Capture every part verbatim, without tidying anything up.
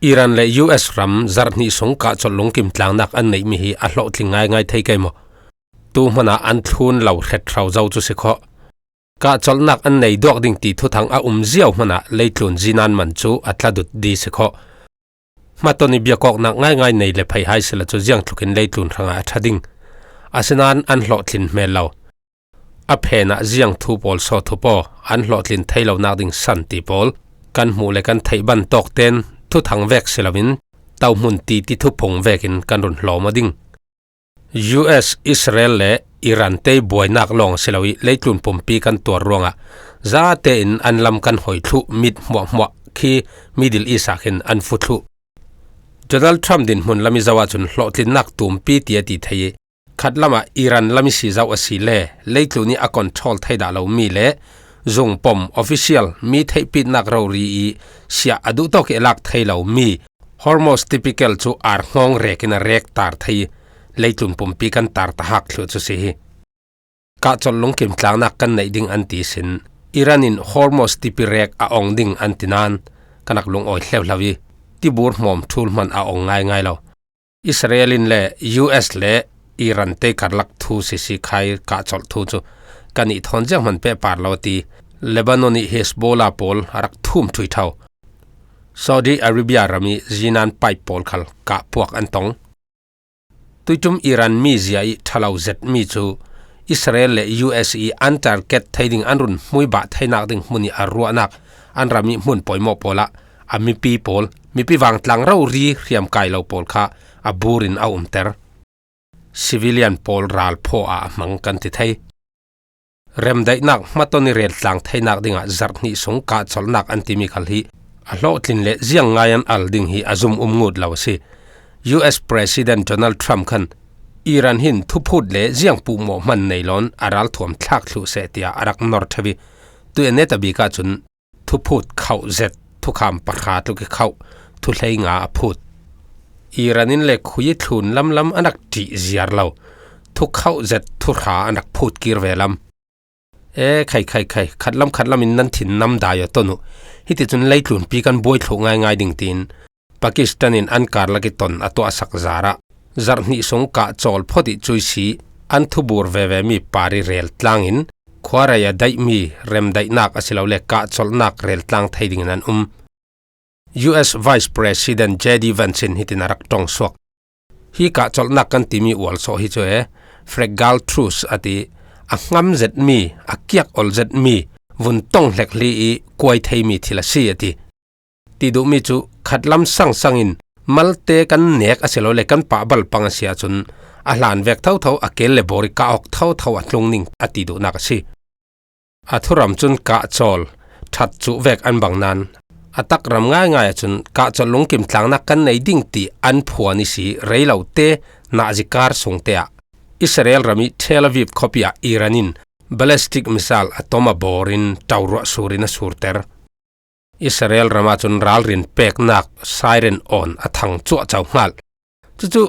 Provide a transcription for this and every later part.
Iran le U S ram zarh hnih sung kahchawlh lungkim tlangnak an neihmi hi a hlawhtling ngaingai thei kei maw? Tu hmana an thlun lo hret hro zo cu si khawh. Kahchawlhnak an nei duak ding ti thuthang a um ziau hmanah leitlun zinan man cu a tla dut di si khawh. Hmatoni biakawknak ngaingai nei le phei hai sila cu ziangtlukin leitlun hrangah a ṭha ding. Asinain an hlawhtlin hmel lo. A phenah ziang thu pawl sawthup aw, an hlawhtlin thei lonak ding san ti pawl kan hmuh le kan theih ban tawk ten thuthang vek si loin tohmun ti ti thuphung vekin kan run hlawm aw ding. U S, Israel le Iran te buainak lawng si lo ih leitlun pumpi kan tuar ruangah zate in an lam kan hoi thluh mit hmuahhmuah khi Middle East ah khin an fu thluh. Donald Trump dinhmun lam i zoh ahcun hlawhtlinnak tumpi ti a ti thei ih, khatlamah Iran lam i si zoh a si le leitlun ih a control thei dah lomi le zungpom official mi theihpitnak rori ih siah a duh tawk ih a lak thei lomi Hormuz typical cu arhngawn rekin a rek tar thei ih, leitlun pumpi kan tar tahak thluh cu si hi. Kahchawlh lungkim tlangnak kan neih ding an ti sin, Iran in Hormuz tipi rek a ong ding an ti nain kan rak lungawi hleuhleu ih, tibur hmawm ṭhul hman a ong ngaingai lo. Israel in le U S le Iran te karlak thu sisi khai kahchawlh thu cu kan ih thawn ziang hman pehpar lo a ti. Lebanon ih Hezbollah pawl a rak thum ṭhui ṭho. Saudi Arabia ram ih zinan pipe pawl khal kah puak an tong. Tuiṭum Iran mizia ih ṭhalo zetmi cu Israel le U S ih an target thei ding an run hmuibah theinak ding hmun ih a ruahnak an ram ih hmun pawimawh pawlah a mipi pawl, mipi vangtlang rori hriamkai lo pawl kha a burin a umter. Civilian pawl ralphaw ah a hmang kan ti thei. Remdaihnak hmaton ih reltlang theinak dingah zarh hnih sung kahchawlhnak an timi khal hi a hlawhtlin le ziang ngai an al ding hi a zum um ngut lo a si. U S President Donald Trump khan Iran hin thuphut le ziang puhmawh hman nei loin a ralthuam thlak thluh seh tiah a rak nor ṭheu ih, tuih a net a bik ahcun thuphut khauh zet, thukham pahra tluk ih khauh, thuhlei nga a phut. Iran in le khui ih thlun lamlam an rak ṭih ziar lo. Thukhauh zet, thuhra an rak phut kir ve lam. E, khai, khai, khai, khatlam, khatlam in nan thin nam dai aw ton uh. Hiticun leitlunpi kan buai thluh ngaingai ding tiin Pakistan in an karlak ih ton a tuahsak zarah zarh hnih sung kahcawl phot ih cuih si an thubur vevemi par ih rel tlangin khuarei a daihmi remdaihnak asilole kahcawlhnak rel tlang thei dingin an um. U S Vice President J D Vance in hitin a rak ṭong suak. Hi kahcawlhnak kan timi ualsawh hi cu e, fragile truce a ti, a hngam zetmi, a kiak ol zetmi, vun tong hlek hli ih kuai theimi thil a si a ti. Ti duhmi cu khatlam sangsang in malte kan nek asilole kan pahbal pang a si ahcun a hlan vek thotho a keel le bawr ih kah awk thotho a tlung ning a ti duhnak a si. A thuram cun kahcawl ṭhat cuh vek an bang nain a takram ngaingai ahcun kahcawlh lungkim tlangnak kan nei ding ti an phuan ihsi rei lote nazi kar sungte ah Israel ram ih Tel Aviv khuapi ah Iran in ballistic missile a tom a bawr in ṭauruah sur in a surter. Israel ram ahcun ralrin peknak siren awn a thang cuahco hngalh. Cucu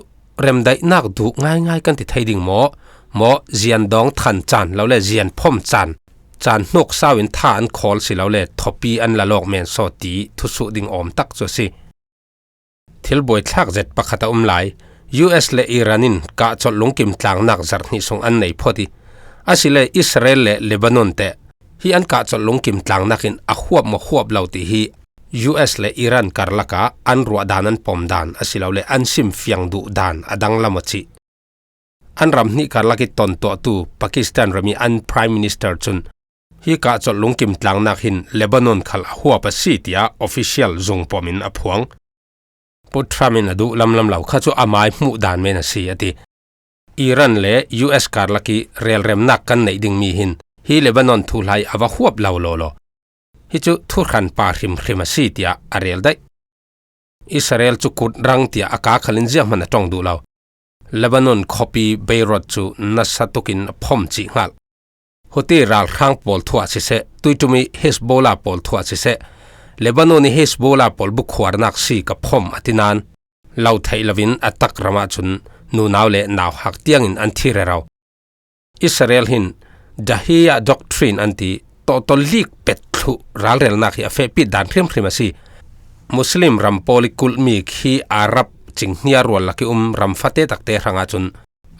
remdaihnak duh ngaingai kan ti thei ding maw? Maw zian dawng than caan lo le zian phom caan, caan hnuk sau in tha an khawl si lo le thawpi an la lawk men saw ti thusuh ding awm tak cu a si. Thil buaithlak zet pakhat a um lai. U S le Iran in kahcawlh lungkim tlangnak zarh hnih sung an nei phawt ih, asile Israel le Lebanon teh hi an kahcawlh lungkim tlangnak in a huap maw huap lo ti hi U S le Iran karlak ah an ruah dan, an pom dan asilole an simfiang duh dan a danglam aw cih. An ram hnih karlak ih tontuahtu Pakistan ram ih an Prime Minister cun hi kahcawlh lungkim tlangnak hin Lebanon khal a huap a si tiah official zungpom in a phuang. Pu Trump in a duh lamlam lo kha cu amai hmuh dan men a si a ti. Iran le U S karlak ih relremnak kan neih dingmi hin hi Lebanon thuhlai a va huap lo lawlaw. Hi cu thuhran pa hrimhrim a si tiah a rel daih. Israel cu kut rang tiah a kaa khal in zianghman a ṭong duh lo. Lebanon khuapi Beirut cu nasa tukin a phom cih hngalh. Houthi ralhrang pawl thuah siseh, tuiṭum ih Hezbollah pawl thuah siseh, Lebanon ih Hezbollah pawl bukhuarnak si ka phom a ti nain lo theih loin a takram ahcun nunau le nauhak tiangin an thi rero. Israel hin Dahiya Doctrine an ti tawtawlik pet thluh ralrelnak hi a fehpit dan hrimhrim a si. Muslim ram pawl i kulhmi khi Arab cinghnia rual lak i um ram fate takte hrangah cun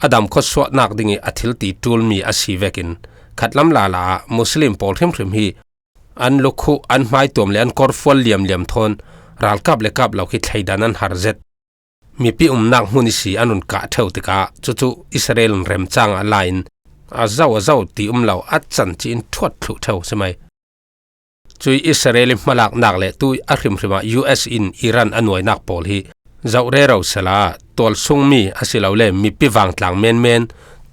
a dam khawsuahnak ding i a thil ti ṭulmi a si vekin khatlam lala ah Muslim pawl hrimhrim hi an lukhuh, an hmaituam le an kawrfual liamliam thawn ralkap le kap lo khi thleidan an har zet. Mipi umnak hmun i si an run kah ṭheu tikah cucu Israel in remcang a la in a zo a zo ti um lo a can ci in ṭhuat thluh ṭheu si mai. Cui Israel i hmalaknak le tu a hrimhrim ah U S in Iran a nuainak pawl hi zoh rero sela tualsungmi asilole mipi vangtlang menmen,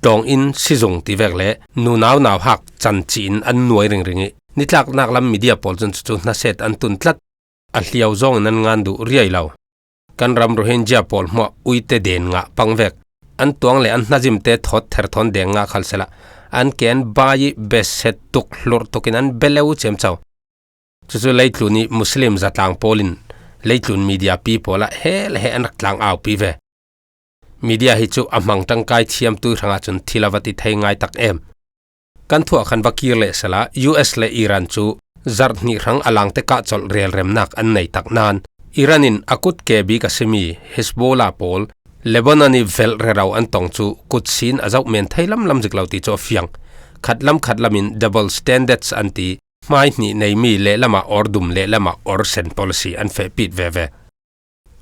tlawng in sizung ti vek le nunau nauhak can ci in an nuai ringring i nitlaknak lam media pawl cun cucu hnaset an tun tlat. A hliau zawngin an ngan duh riai lo. Kan ram Rohingya pawl hmuah uite den ngah pang vek. An tuang le an hnazimte thawt ther thawn deng ngah khal sela an ken bai i beset tuk hlurh tukin an beleu ciamco. Cucu leitlun i Muslim zatlang pawl in leitlun media pi pawl ah he le he an rak tlang aupi ve. Media hi cu a hmang ṭangkai thiamtu hrangah cun thil a va ti thei ngai tak em. Kan thuah khan va kir leh sela U S le Iran cu zarh hnih hrang a langte kah colh relremnak an nei tak nain Iran in a kut ke bik a simi Hezbollah pawl Lebanon i velh rero an tong cu kutsin a zoh men thei lamlam zik lo ti cu a fiang. Khatlam khatlam in double standards an ti, hmai hnih neimi lehlamah or dum lehlamah or sen policy an fehpit veve.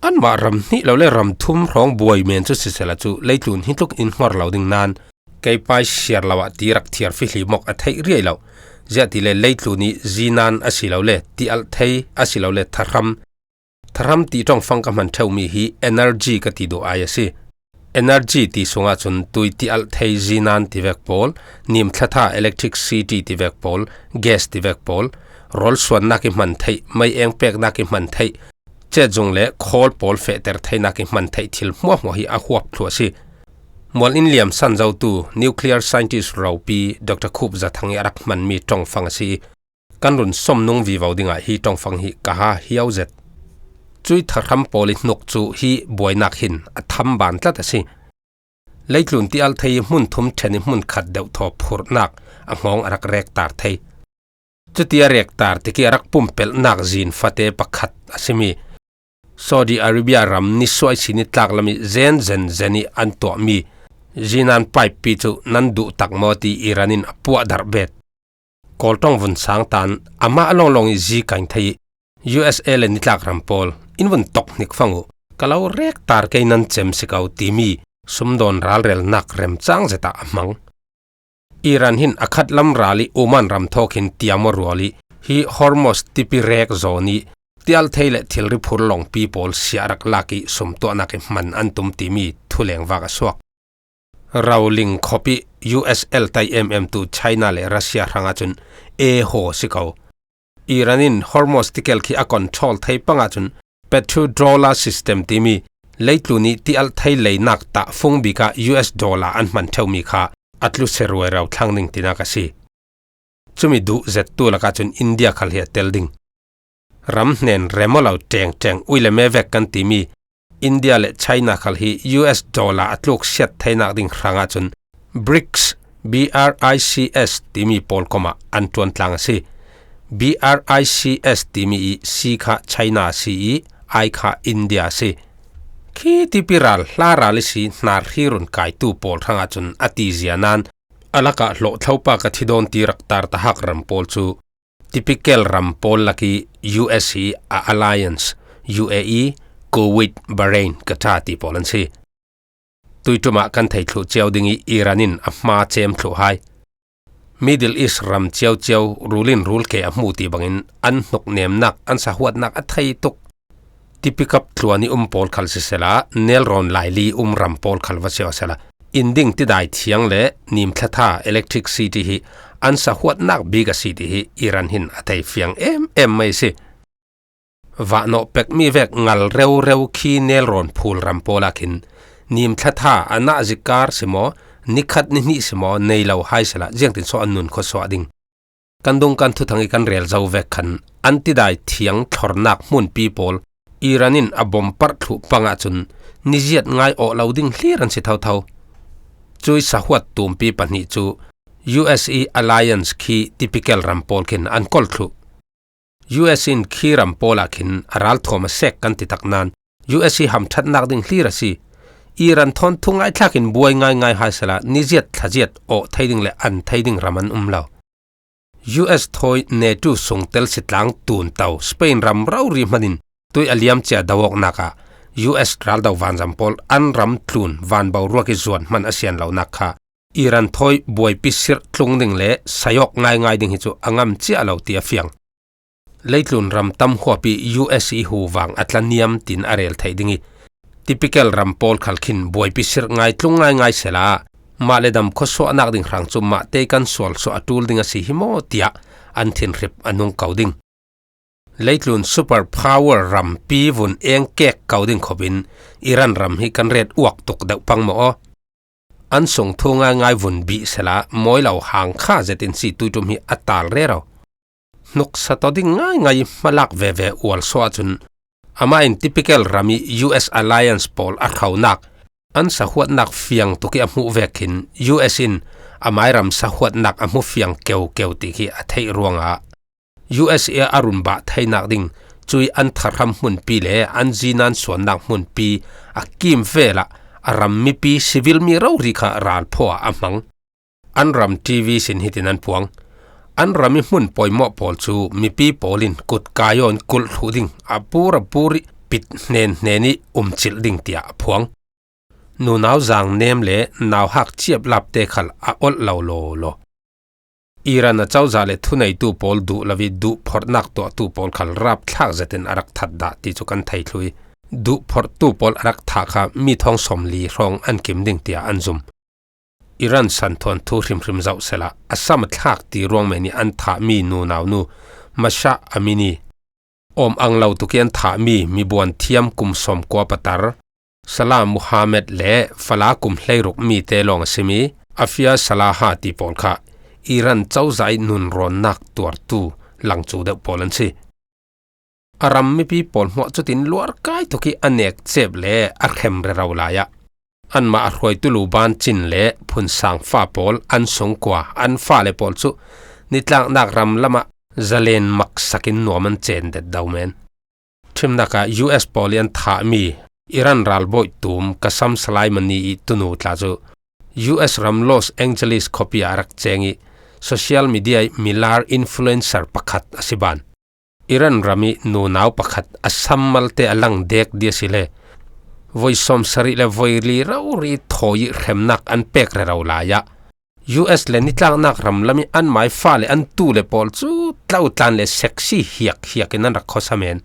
Anmah ram hnih lo le ram thum hrawng buai men cu sisela cu leitlun hi tluk in hngor lo ding nain kei pai siar lo ah ti rak thiar fihli mawk a theih riai lo. Ziahtile leitlun i zinan asilole tialh thei asilole thahram, thahram ti ṭongfang ka hman ṭheumi hi energy ka ti duh ai a si. Energy ti sungah cun tui tialh thei zinan ti vek pawl, nimthlatha electricity ti vek pawl, gas ti vek pawl, rawl suannak i hman theih, mei eng peknak i hman theih, cetzung le khawl pawl fehter theinak i hman theih thil hmuahhmuah hi a huap thluah a si. Mual in liamsan zotu nuclear scientist ropi Doctor Khup Za Thang i a rak hmanmi ṭongfang a si i, kan run sawmnung vivo dingah hi ṭongfang hi ka ha hiau zet. Cui thahram pawl i hnuk cu hi buainak hin a tham ban tlat a si. Leitlun tialh thei i hmun thum ṭhen i hmun khat deuhthaw phurhnak a hngawng a rak rektar thei. Cuti a rektar tik i a rak pumpelhnak zin fate pakhat a simi Saudi Arabia ram nisuai sin i tlaklam i zen zenzen i an tuahmi zinan pipe pi cu nan duh tak maw ti Iran in a puahdarh bet. Kawlṭong vun sang tan amah a lawnglawng i zi kaing thei i U S A le nitlak ram pawl in vun tawk hnik fang uh, ka lo rektar kei nan cem si ko timi sumdawn ralrelnak remcang zetah a hmang. Iran hin a khatlam ral i Oman ram thawk hin tiam aw rual i hi Hormuz tipi rek zawn i tialh thei le thilri phur lawngpi pawl siah rak lak i sumtuahnak i hman an tum timi thuleng vak a suak. Rauling khop i U S L tai emem tu China le Russia hrangah cun e haw si ko. Iran in Hormuz tikel khi a control thei pangah cun petrodollar system timi leitlun i tialh thei leinak tahfung bikah U S dollar an hman ṭheumi kha a tlu se ruai rau thlang ding tinak a si. Cumi duh zettu lakah cun India khal hi a tel ding. Ram hnen rem aw lo ṭengṭeng ui le me vek kan timi India le China khal hi U S dollar a tluk siat theinak ding hrangah cun brics, B R I C S timi pawl komah an ṭuan tlang a si. B R I C S timi i C kha China a si i I kha India a si. Khi tipi ral hla ral i si hnar hri run kaitu pawl hrangah cun a ti zia nain a lakah hlawhthlopa ka thi dawn ti rak tar tahak ram pawl cu typical ram pawl lak i U S i a alliance U A E, Kuwait, Bahrain, Qatar ti pawl an si. Tuiṭum ah kan thei thluh cio ding i Iran in a hma cem thluh hai. Middle East ram cio cio rul in rul ke a hmu ti bangin an hnuknemnak, an sahuatnak a thei tuk. Tipikap tluan i um pawl khal sisela, nelrawn laili um ram pawl khal va cio sela, inding tidai thiang le nimthlatha electricity hi an sahuatnak bik a si ti hi Iran hin a thei fiang em em mai si. Vahnawh pekmi vek ngal reu reu khi nelrawn phul ram pawl ah khin nimthlatha a nah zikar si maw, nikhat nihnih si maw, nei lo hai sela, ziangtin saw an nun khawsuah ding. Kan dung kan thuthang i kan rel zo vek khan an tidai thiang thlornak hmunpi pawl Iran in a bomb parh thluh pangah cun niziat ngai awh lo ding hlir an si thotho. Cui sahuat tumpi pahnih cu U S i alliance khi typical ram pawl khin an kol thluh. U S in khi ram pawlah khin a ralthuam a sek kan ti tak nan, U S hi hamṭhatnak ding hlir a si. Iran thawn thu ngaithlakin buai ngaingai hai sela, niziat thlaziat awh thei ding le an thei ding ram an um lo. U S thawi NATO sung telsi tlang tun tau Spain ram rori hmanin tui a liam cia do awknak ah U S raldo vanzam pawl an ram tlun vanboruak i zuan hman a sian lonak kha Iran thawi buaipi sirh tlung ding le sai awk ngaingai ding hi cu a ngam cia lo ti a fiang. Leitlun ram tam huapi U S i hu vang a tla niam tin a rel theih ding i, typical ram pawl khal khin buaipi sirh ngai tlung ngaingai sela, mah le dam khuasuahnak ding hrang cu mah te kan sual suah a ṭul ding a si hi maw tiah an thinhrip a nung ko ding. Leitlun super power rampi vun eng kek ko ding khopin Iran ram hi kan ret uak tuk deuh pang maw aw. An sung thu ngaingai vun bih sela, mawi lo hang kha zetin si tuiṭum hi a tal rero. Hnuksa taw ding ngaingai i hmalak veve ual suah cun, amah in typical ram i U S alliance pawl a hronak, an sahuatnak fiang tuk i a hmuh vek khin U S in amai ram sahuatnak a hmu fiang keukeu ti khi a theih ruangah U S i a run bah theinak ding cui an tharham hmunpi le an zinan suannak hmunpi a kim velah a ram mipi civil mi rori kha ralphaw ah a hmang. An ram T V sin hitin an puang. An ram i hmun pawimawh pawl cu mipi pawl in kut kai aw in kulh thluh ding a pur a pur i pit hnen hnen i umcilh ding tiah a phuang. Nunau zang nem le nauhak ciap lapte khal a olh lo law law. Iran a cozah le thuneitu pawl duh lo i duh phorhnak tuahtu pawl khal rapthlak zetin a rak that dah ti cu kan thei thlu i, duh phorhtu pawl a rak thah kha mi thawng sawmli hrawng an kim ding tiah an zum. Iran santhuan thu hrimhrim zoh sela, a sam a thlak ti ruang men i an thahmi nunau nu Mahsa Amini, awm ang lo tuk i an thahmi mibuan thiam kum sawmkua patar Salah Muhammad le fala kum hleiruk mi te lawng a simi Afia Salaha ti pawl kha Iran cozah i nunrawnnak tuartu langcu deuh pawl an si. A ram mipi pawl hmuah cutin luarkai tuk i a nek cep le a hrem rero lai ah anmah a hruaitu lu ban cin le phunsang fa pawl an sungkua an fale pawl cu nitlaknak ram lamah zalen maksakin nuam an cen det do men. Ṭhimnak ah U S pawl i an thahmi Iran ralbawi tum Qasem Soleimani i tunu tla cu U S ram Los Angeles khuapi ah a rak ceng i social media i milar influencer pakhat a si ban. Iran ram i nunau pakhat a sammalte a lang dek dia si le voi sawmsarih le voi li rori thawi i hremnak an pek rero lai ah U S le nitlaknak ram lam i anmai fale an tu le pawl cu tlautlan le sexy hiak hiak in an rak khuasa men.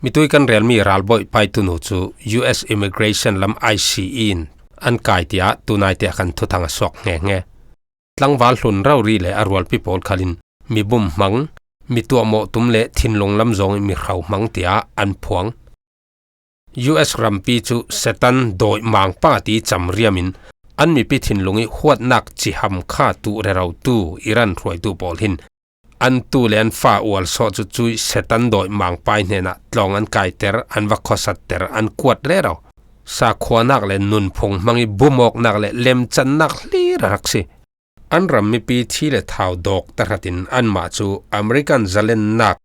Mitui kan relmi ralbawi paitunu cu U S immigration lam I C E in an kai tiah tunaite ah kan thuthang a suak hngehnge. Tlangval hlun rori le a rualpi pawl khalin mi bum hmang, mi tuahmawh tum le thinlung lam zawng i mi hro hmang tiah an phuang. U S rampi cu Satan dawi mangpa ti cam riam in an mipi thinlung i huatnak ciham kha tuh rerotu Iran hruaitu pawl hin an tu le an fa ual sawh cu cui Satan dawi mangpai hnenah tlawng an kaiter, an va khuasatter, an kuat rero. Sakhuanak le nunphung hmang i bumawknak le lemcannak hlir a rak si. An ram mipi thi le thau dawk tahratin anmah cu American zalennak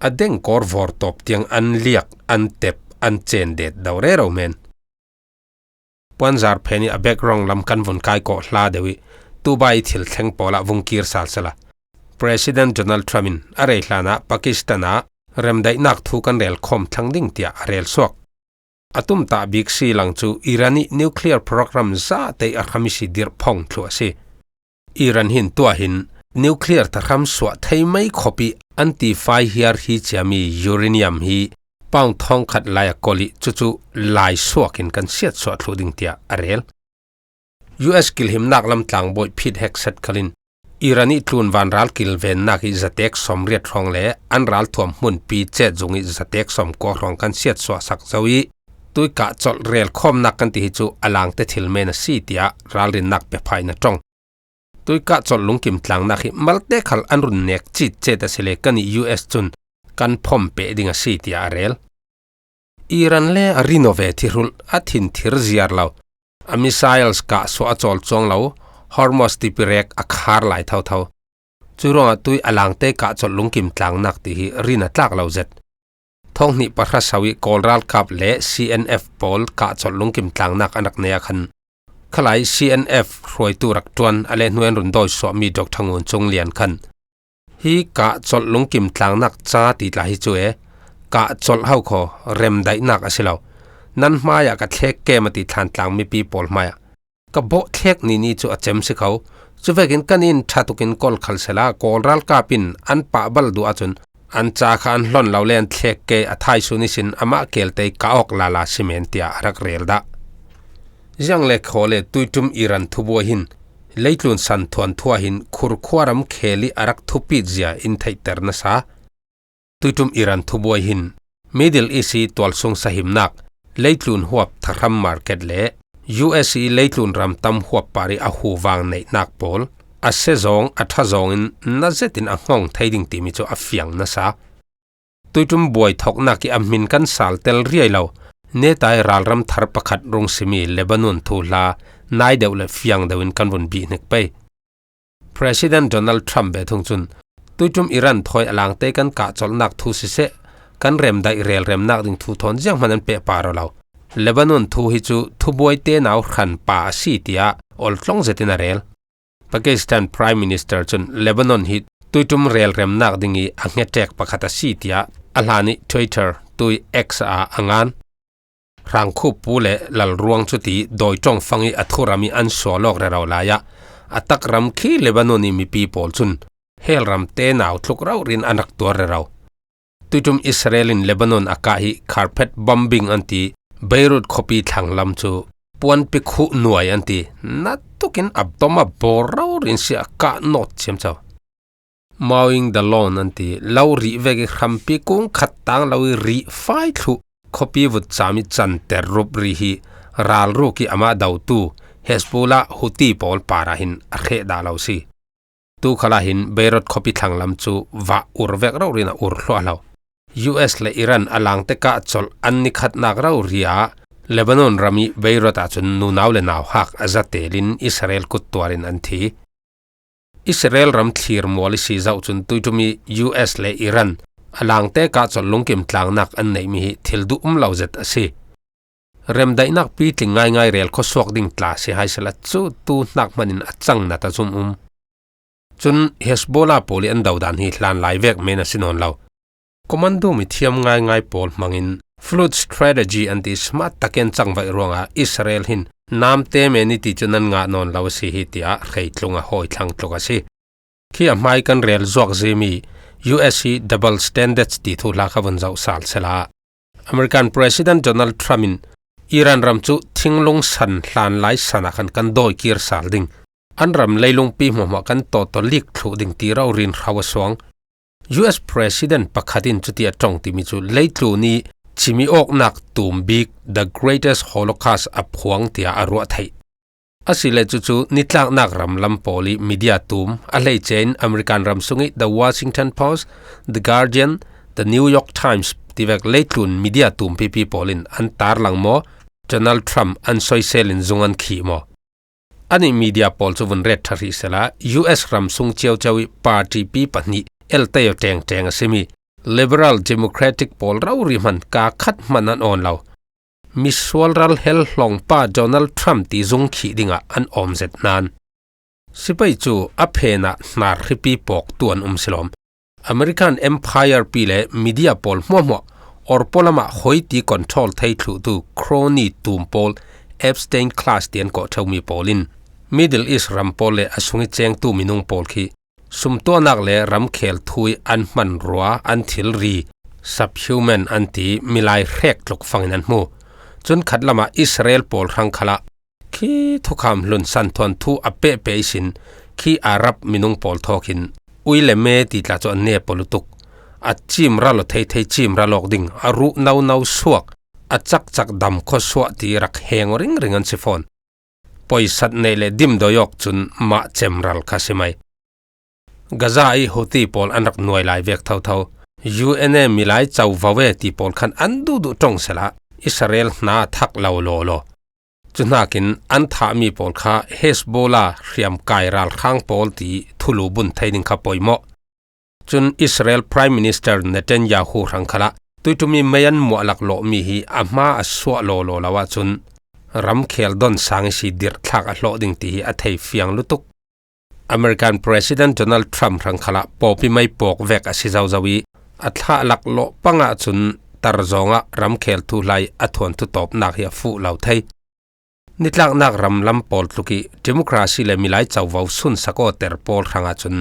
a dengkawr vawrtawp tiang an liak, an tep, an cen det do rero men. Puanzar phen i a background lam kan vun kai kawh hla deuh i tubai i thil thleng pawlah vung kir sal sala. President Donald Trump in a rei hlanah Pakistan ah remdaihnak thu kan rel khawm thlang ding tiah a rel suak. A tumtah bik si lang cu Iran i nuclear program zate i a hram i si dirh phong thluh a si. Iran hin tuah hin nuclear tahram suah thei mai khawp i an tifai hiar hi ciami uranium hi pound thawngkhat lai a kolh i cucu lai suak in kan siatsuah thluh ding tiah a rel. U S kilhimnak lam tlangbawi Pete Hegseth khalin Iran i tlunvan ral kilvennak i zatek sawmriat hrawng le an ralthuam hmunpi cet zung i zatek sawmkua hrawng kan siatsuahsak zo i tuikah colh relkhawmnak kan ti hi cu a langte thil men a si tiah ralrinnak biaphaina ṭong. Tuikah colh lungkim tlangnak hi malte khal an run nek citcet a si le kan i U S cun kan phawm peh ding a si tiah a rel. Iran le a rinove thihrulh a thinthir ziar lo, a missiles kah suah a cawl cuang lo, Hormuz tipirek a khar lai thotho. Curuangah tui a langte kahcolh lungkim tlangnak ti hi rin a tlak lo zet. Thawng hnih pahra sauh ih Kawl ralkap le C N F pawl kahcolh lungkim tlangnak an rak nei ah khan khalai C N F hruaitu rak ṭuan a le hnuai an run dawi suahmi Doctor Ngun Cung Lian khan hi kahcolh lungkim tlangnak ca ti tla hi cu e, kahcolh hau khaw remdaihnak a si lo. Nan hmaiah ka thlek kem a ti thlan tlang mipi pawl hmaiah ka bawh thlek ni ni cu a cem si kho. Cuvekin kan in ṭha tukin kawl khal sehla Kawl ralkap in an pahbal duh ahcun an ca kha an hlon lo le an thlek ke a thaisun ihsin amah kelte ih kah awk lala si men tiah a rak rel dah. Ziang le khaw le tuiṭum Iran thubuai hin leitlun san thuanthu ah hin khurkhua ram khel ih a rak thupit zia in theihter nasa. Tuiṭum Iran thubuai hin Middle East ih tualsung sahimnak, leitlun huap thahram market le U S ih leitlun ram tam huap par ih a huvang neihnak pawl a se zawng a ṭha zawngin na zetin a hngawng thei ding timi cu a fiang nasa. Tuiṭum buai thawknak ih a hmin kan sal tel riai lo, netai ralram thar pakhat rung simi Lebanon thuhla nai deuh le fiang deuh in kan vun bih hnik pei. President Donald Trump ve thung cun tuiṭum Iran thawi a langte kan kahcolhnak thu siseh, kan remdaih relremnak ding thu thawn zianghman an pehpar aw lo. Lebanon thu hi cu thubuaite nau hran pa a si tiah oltlong zetin a rel. Pakistan Prime Minister cun Lebanon hi tuiṭum relremnak ding ih a hngeṭek pakhat a si tiah a hlan ih Twitter, tui X ah a ngan. Hrangkhup pu le lalruang cuti dawi ṭongfang ih a thuram ih an sual awk rero lai ah a takram khi Lebanon ih mipi pawl cun helramte nau tluk raurin an rak tuar rero. Tuiṭum Israel in Lebanon a kah hi carpet bombing an ti Beirut khuapi thlanglam cu puanpi khuh nuai an ti, na tukin a bom a bawr raurin si a kah nawt ciamco. Mowing the lawn an ti, lo rih vek ih hrampi kung khat tang lo ih rih fai thluh khuapi vutcam ih canter rup rih hi ralruk ih amah dotu Hezbollah Houthi pawl parah hin a hreh dah lo si. Tu khalah hin Beirut khuapi thlanglam cu vah ur vek raurin a ur hluah lo. U S le Iran a langte kahcolh an nikhatnak rori ah Lebanon ram ih Beirut ahcun nunau le nauhak a za telin Israel kut tuarin an thi. Israel ram thlir mual ih si zoh cun tuiṭum ih U S le Iran a langte kahcolh lungkim tlangnak an neihmi hi thil duh um lo zet a si. Remdaihnak pitling ngaingai rel khawsuak ding tla si hai sehla cu tu hnak hmanin a cang nat a zum um. Cun Hezbollah pawl ih an dodan hi hlan lai vek men a si nawn lo. Commando mithiam ngaingai pawl hmangin flood strategy an ti smart takin cangvaih ruangah Israel hin namte men ih ti cu nan ngah nawn lo a si hi tiah hreitlung a hawi thlang tluk a si. Khi a hmai kan rel zuak zimi U S hi double standards ti thuhla kha vun zoh sal sehla American President Donald Trump in Iran ram cu thinglung san hlan lai san ah khan kan dawi kir sal ding, an ram leilungpi hmuahhmuah kan tawtawlik thluh ding ti raurin hro a suang. U S President pakhat in cuti a ṭong timi cu leitlun ih cimi awknak tum bik, the greatest Holocaust, a phuang tiah a ruah theih. Asile cucu nitlaknak ram lam pawl ih media tum a hleice in American ram sungih The Washington Post, The Guardian, The New York Times tivek leitlun media tum pipi pawl in an tarlang maw, Donald Trump an soisel in zung an khih maw? Anih media pawl cu vun ret ṭha hrih sehla U S ram sung ciauciau ih party pi pahnih eltaio ṭengṭeng a simi Liberal Democratic pawl rori hman kaa khat hman an awn lo. Misual ral hel hlawngpa Donald Trump ti zung khih dingah an awm zet nain sipai cu a phenah hnar hripi pawktu an um silawm. American Empire pi le media pawl hmuahhmuah orpaw lamah hoi ti control thei thluhtu crony tum pawl Epstein class ti an kawh ṭheumi pawl in Middle East ram pawl le a sungih cengtu minung pawl khi sumtuahnak le ramkhel thu ih an hmanrua, an thilri, subhuman an ti milai hrek tluk fangin an hmu. Cun khat lamah Israel pawl hrang khalah khi thukham hlun santhuan thu a pehpeh ihsin khi Arab minung pawl thawkin ui le me ti tla cu an nep aw lutuk. A cimral aw theithei cimral awk ding, a ruh nono suak, a cakcak dam khawsuah ti rak heng aw ringring an si fawn. Poisat neih le dimdawi awk cun mah cemral kha si mai. Gaza ih Houthi pawl an rak nuai lai vek thotho. U N e milai covo e ti pawl khan an duhduh ṭong sehla Israel hna a thak lo lawlaw. Chu hnakin an thahmi pawl kha Hezbollah hriamkai ralhrang pawl ti thulu bun thei ding kha pawimawh. Cun Israel Prime Minister Netanyahu hrang khalah tuitumi mei an muah laklawhmi hi a hma a suah lawlaw lo ahcun ramkhel don sang ihsi dirhthlak a hlawh ding ti hi a thei fiang lutuk. American President Donald Trump hrang khalah pawpi mei pawk vek a si zozo i a thlah laklawh pangah cun tarzawngah ramkhel thuhlai a thuanthu tawpnak hi a fuh lo thei. Nitlaknak ram lam pawl tluk i democracy le milai covo sunsak awter pawl hrangah cun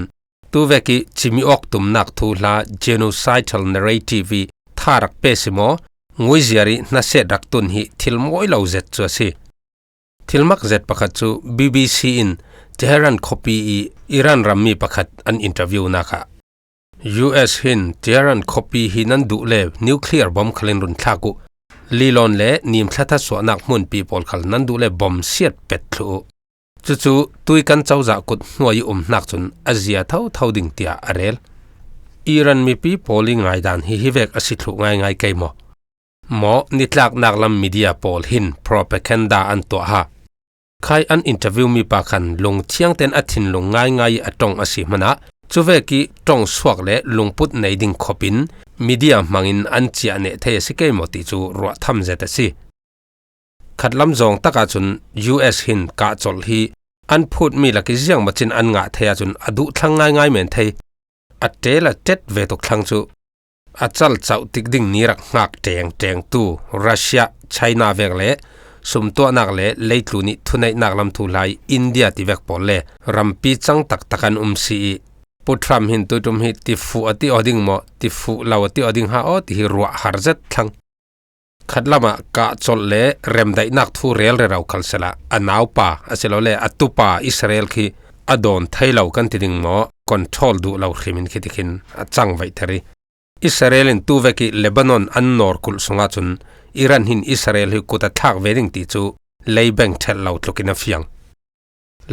tuvek i cimi awk tumnak thuhla genocidal narrative i tharak pe si maw, nguiziar i hnaset rak tun hi thil mawi lo zet cu a si. Thil mak zet pakhat cu B B C in Tehran khuapi i Iran rammi pakhat an interview nak ah, U S hin Tehran khuapi hi nan duh le nuclear bomb khalin run thlak uh, lilawn le nimthla thasuahnak hmunpi pawl khal nan duh le bomb siat pet thluh uh. Cucu tui kan cozah kut hnuai i um hnak cun a zia thotho ding tiah a rel. Iran mipi pawl i ngaidan hi hivek a si thluh ngaingai kei maw? Maw nitlaknak lam media pawl hin propaganda an tuah ha. Khai an interview mi pa khan lungthiang ten a thinlung ngaingai i a ṭong a si hmanah cuvek i ṭong suak le lungput nei ding khopin media hmangin an ciah neh thei a si kei maw ti cu ruah tham zet a si. Khatlam zawng takah cun U S hin kahcolh hi an phutmi lak i ziangmacin an ngah thei ahcun a duh thlang ngaingai men thei. A ṭel a ṭet ve tuk thlang cu a calcauh tik ding ni rak hngak ṭengṭengtu Russia, China vek le sumtuahnak le leitlun i thuneihnak lam thuhlai India tivek pawl le rampi cang taktak an um si i Pu Trump hin tuiṭum hi tifuh a ti aw ding maw, tifuh lo a ti aw ding ha aw ti hi ruah har zet thlang. Khatlamah kahcolh le remdaihnak thu rel rero khal sehla a naupa asilole a tupa Israel khi a dawn thei lo kan ti ding maw, control duh lo hrimin khitikhin a cang vaihter i Israel in tuvek i Lebanon an nawr kulh sungah cun Iran hin Israel hi kut a thlak ve ding ti cu leibeng ṭhelh lo tlukin a fiang.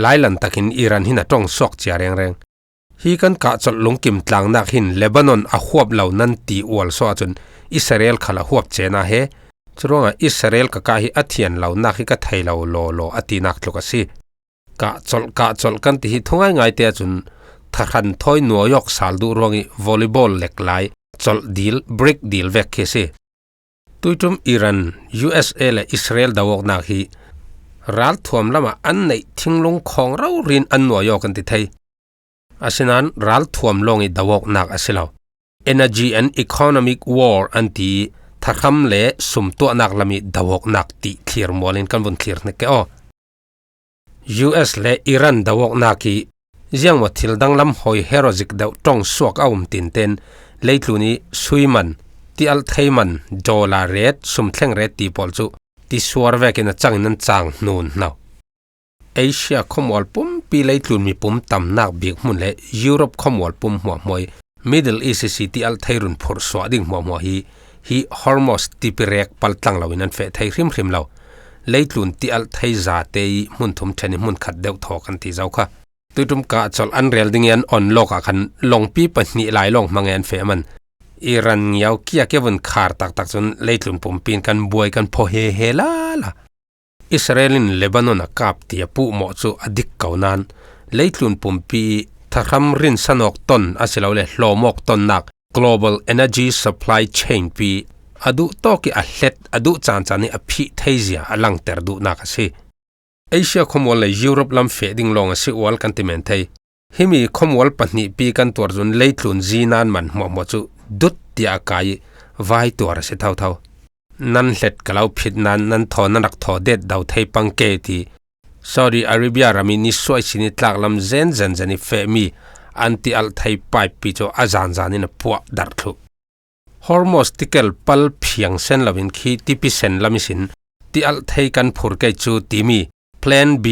Lailan takin Iran hin a ṭong suak cia rengreng. Hi kan kahcolh lungkim tlangnak hin Lebanon a huap lo nan ti ualsuah ahcun Israel khal a huap cena he. Curuangah Israel ka kah hi a thian lonak hi ka thei lo lawlaw a tinak tluk a si. Kahcolh, kahcolh kan ti hi thungai ngaite ahcun thahran thawi nuai awk sal duh ruang i volleyball lek lai colh dil, break dil vek khi a si. Tuiṭum Iran, U S A le Israel do awknak hi ralthuam lamah an neih thinglung khawng rori in an nuai aw kan ti thei. Asinain ralthuam lawng i do awknak a si lo. Energy and economic war an ti i thahram le sumtuahnak lam i do awknak ti thlir mual in kan vun thlir hnik ke aw. U S le Iran do awknak i ziangmaw thil danglam hawi hero zik deuh ṭong suak a um tinten leitlun i sui man, tialh thei man, dollar rate, sumthleng rate ti pawl cu tisuar vekin a cangin an cang hnun hno. Asia khuamual pumpi leitlun mipum tamnak bik hmun le Europe khuamual pum hmuahhmuah i Middle East i si tialh thei run phurh suah ding hmuahhmuah hi, hi Hormuz tipirek paltlang loin an feh thei hrimhrim lo. Leitlun tialh thei zate i hmun thum ṭhen i hmun khat deuh thaw kan ti zo kha. Tuiṭum kahcolh an rel ding i an on lawk ah khan longpi pahnih lai lawng hmang i an feh man. Iran ngiau kiak i vun khar taktak cun leitlun pumpi in kan buai kan phaw he he lala. Israel in Lebanon a kap ti a puhmawh cu a dik ko nain leitlun pumpi i thahram rinsan awk ton asilole hlawm awk tonnak global energy supply chain pi a duh tawk i a hlet, a duh caan caan i a phih theizia a langter duhnak a si. Asia khuamual le Europe lam feh ding lawng a si ual kan ti men thei. Himi khuamual pahnihpi kan tuar cun leitlun zinan man hmuahhmuah cu dut tiah a kai i vai tuar a si thotho. Nan hlet ka lo phit nan nan thaw nan rak thaw det do thei pang ke ti Saudi Arabia ram i nisuai sin i tlaklam zen zenzen i fehmi an tialh thei pipe pi cu a zanzan in a puah darh thluh. Hormuz tikel pal phiang sen loin khi tipi sen lam ihsin tialh thei kan phur kei cu timi Plan B,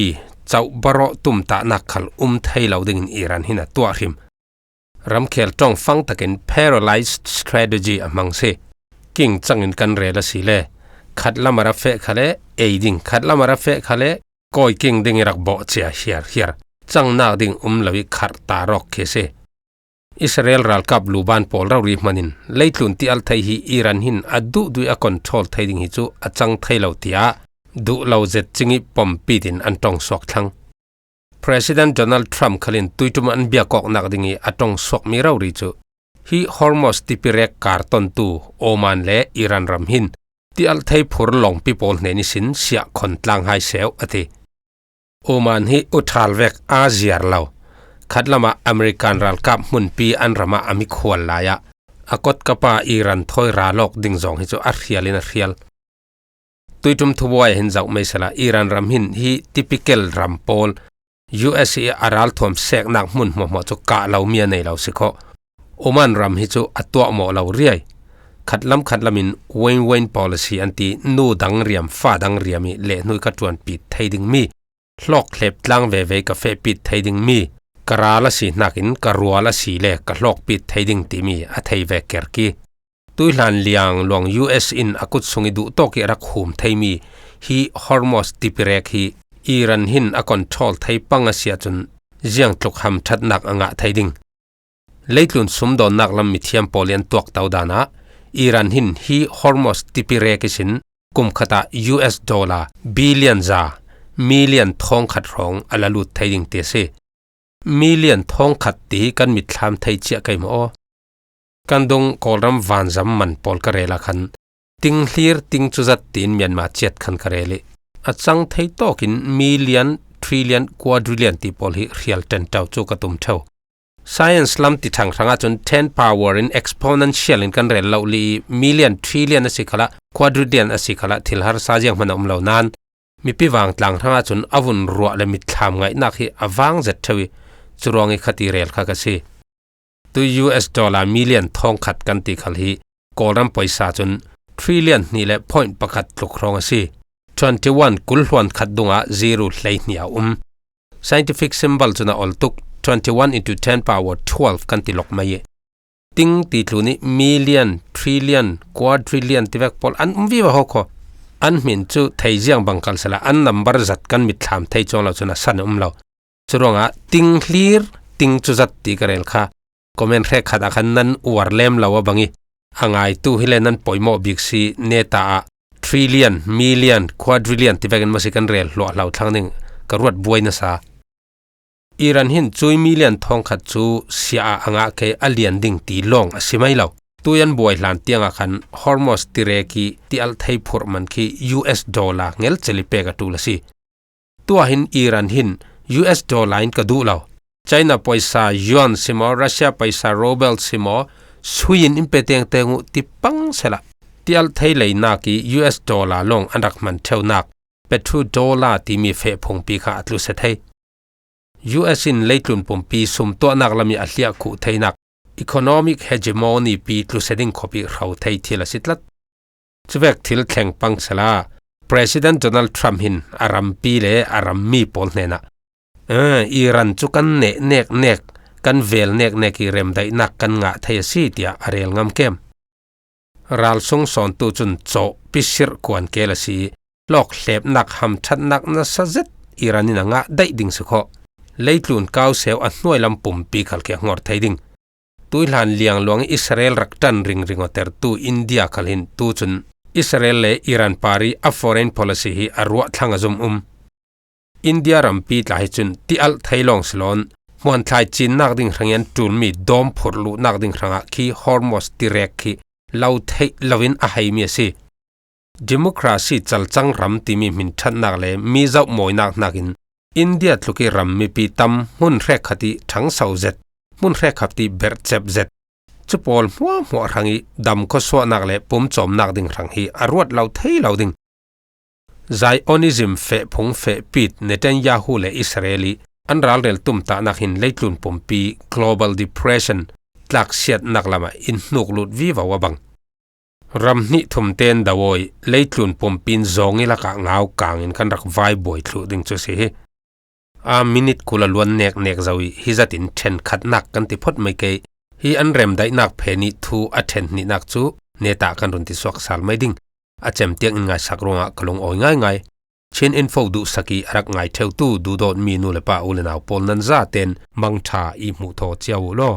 cauh barawh tumtahnak khal um thei lo dingin Iran hin a tuah hrim. Ramkhel ṭongfang takin paralyzed strategy a hmang si. King cangin kan rel a si le khat lam a ra feh kha le ei ding, khat lam a ra feh kha le kawi king ding i rak bawh cia hiar hiar. Cangnak ding um lo i kharh ta rawk khi a si. Israel ralkap luban pawl rori hmanin leitlun tialh thei hi Iran hin a duh duh i a control thei ding hi cu a cang thei lo tiah duh lo zet cingih pawmpitin an ṭawng suak thlang. President Donald Trump khalin tuiṭum an biak awknak dingih a ṭawng suak mi rori cu hi Hormuz tipirek kar tontu Oman le Iran ram hin tialh thei phur lawngpi pawl hnen ihsin siah khawn tlang hai seuh a ti. Oman hi uṭhal vek aa ziar lo, khatlamah American ralkap hmunpi an ramah a mikhual lai-ah a kotkapa Iran thawi ral awk ding zawng hi cu a hrialin a hrial. Tuiṭum thubuai ah hin zoh mai sehla, Iran ram hin hi typical ram pawl U S i a ralthuam seknak hmun hmuahhmuah cu kah lomi a nei lo si khawh. Oman ram hi cu a tuahmawh lo riai. Khatlam khatlamin win-win policy an ti, nu dang riam, fa dang riam ih lehnuai ka ṭuanpit thei dingmi, hlawk hlep tlang veve ka fehpit thei dingmi, ka ral a si hnakin ka rual a si le ka hlawkpit thei ding timi a thei ve kerki. Tuihlan liang luang U S in a kut sungih duhtawk ih a rak hum theimi hi Hormuz tipirek hi Iran hin a control thei pang a si ahcun ziangtluk hamṭhatnak a ngah thei ding. Leitlun sumdawnnak lam mithiam pawl ih an tuakto danah Iran hin hi Hormuz tipirek ihsin kum khatah U S dollar billion za, million thawngkhat hrawng a la lut thei ding ti a si. Million thawngkhat ti hi kan mitthlam thei ciah kei maw aw? Kan dung Kawlram vanzam man pawl ka rel ah khan, ting hlir, ting cuzat tiin Myanmar ciat khan ka rel ih, a cang thei tawkin million, trillion, quadrillion ti pawl hi hrial ṭenṭo cu ka tum ṭheu. Science lam ti ṭhang hrangah cun ten power in exponential in kan rel lo li ih, million, trillion a si khalah, quadrillion a si khalah thil harsa zianghman a um lo nain, mipi vangtlang hrangah cun a vun ruah le mitthlam ngaihnak hi a vang zet ṭheu ih, curuangih khati rel kha ka si. Tu U S dollar million thawngkhat kan ti khal hi Kawlram poisa cun trillion hnih le point pakhat tluk hrawng a si. Twenty one kul hluan khat dungah zero hlei hnih a um. Scientific symbol cun a ol tuk, twenty one into ten power twelve kan ti lawk mai ih, ting ti tlun ih million, trillion, quadrillion tivek pawl an um vivo hawkhaw. An hmin cu thei ziang bang kal sehla, an number zat kan mitthlam thei cuang lo cun a san a um lo. Curuangah ting hlir, ting cuzat ti ka rel kha. Comment hrekkhat ah khan nan uar lem lo a bang ih, a ngaitu hi le nan poimawh bik si, neta ah trillion, million, quadrillion tivekin maw si kan rel hluahhlo thlang ding ka ruat buai nasa. Iran hin cui million thawngkhat cu siah ah a ngah kei, a lian ding ti lawng a si mai lo. Tui an buai hlan tiangah khan Hormuz tirek ih tialh thei phurh man khi U S dollar ngelcel ih pek a ṭul a si. Tuah hin Iran hin U S dollar in ka duh lo, China poisa yuan si maw, Russia poisa ruble si maw, sui in in pe tengteng uh ti pang sehla, tialh thei leinak ih U S dollar lawng an rak hman ṭheunak, petrodollar timi feh phungpi kha a tlusia thei. U S in leitlun pumpi sumtuahnak lam ih a hliah khuh theinak, economic hegemony pi tlusia ding khawp ih hro thei thil a si tlat. Cuvek thil thleng pang sehla, President Donald Trump hin a rampi le a rammi pawl hnenah, "Eh, Iran cu kan neh neknek, kan vel neknek ih remdaihnak kan ngah thei a si," tiah a rel ngam kem. Ralsung sawntu cun cawh pisirh kuan kel a si ih, hlawk hlepnak hamṭhatnak nasa zet Iran in a ngah daih ding si khawh. Leitlun kauseu a hnuai lam pumpi khal khi a hngor thei ding. Tuihlan liangluang ih Israel rak ṭan ringring awtertu India khal hin tucun Israel le Iran par ih a foreign policy hi a ruah thlang a zum um. India rampi tla hi cun tialh thei lawng si loin hmuanthlai cinnak ding hrangih an ṭulmi dawm phurh luhnak ding hrangah khi Hormuz tirek khi lo theih loin a heimi a si. Democracy calcang ram timi hminṭhatnak le mi zoh mawinak hnakin India tluk ih ram mipi tam hmun hrekkhat ih ṭhangso zet, hmun hrekkhat ih berhcep zet, cu pawl hmuahhmuah hrangih dam khuasuahnak le pumcawmnak ding hrang hi a ruat lo thei lo ding. Zionism fehphung fehpit Netanyahu le Israel ih an ralrel tumtahnak hin leitlun pumpi global depression tlaksiatnak lamah in hnuk lut vivo a bang. Ram hnih thum tein do aw ih leitlun pumpi in zawng ih lakah ngaukang in kan rak vaibuai thluh ding cu si hi. A minit kul a luan neknek zo ih hi zatin ṭhenkhatnak kan ti phawt mai kei. Hi an remdaihnak phen ih thu a ṭhen hnihnak cu netah kan run ti suak sal mai ding. A cem tiang in ngaisak ruangah ka lungawi ngaingai. Chin Info duhsak ih a rak ngai ṭheutu duhdawtmi nu le pa u le nau pawl nan zaten mangṭha ih hmuh thaw cio uh law.